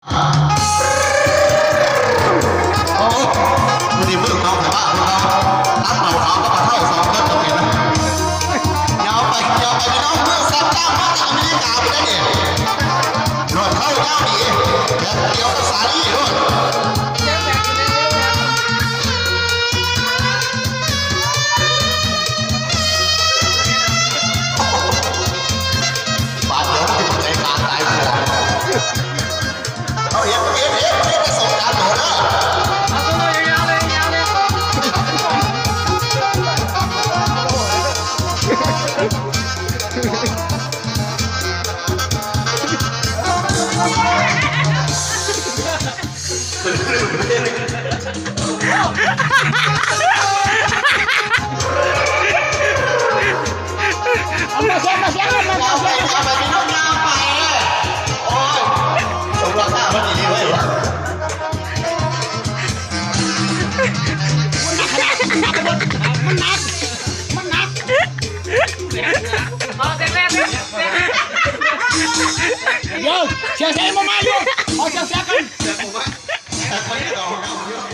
ໂອ້ ມື້ນີ້ມື້ຂອງໄທບ້ານພວກເຮົາ ນັກເປົ່າຂາວກັບປາເທົ້າສອງຄົນກໍເປັນ. ຍາວໄປ ຍາວໄປ ພີ່ນ້ອງ ເມືອງສັບຈ້າມມາຈາກອາເມລິກາພຸ້ນເດ້ນີ້. ໂລດເຂົາຍາວດີ ແບບດຽວກັບສາລີໂລດ. ບາດດຽວມັນຊິເຂົ້າໃຈການຕາຍພວກ. ເອົາ ເຮັດ ເຮັດ ເຮັດ ເຮັດປະສົບການໂດນເດີ. ເອົາມາສຽງ ມາສຽງ ມາສຽງ ມາສຽງ. ໂອ້ຍ ສົມລາຄາມັນດີເວີຍ. ມັນໜັກ ມັນໜັກ ມັນໜັກ. ດຽວ ສຽງເຊບໍ່ມາຢູ່ ຂໍສຽງເຊກ່ອນ.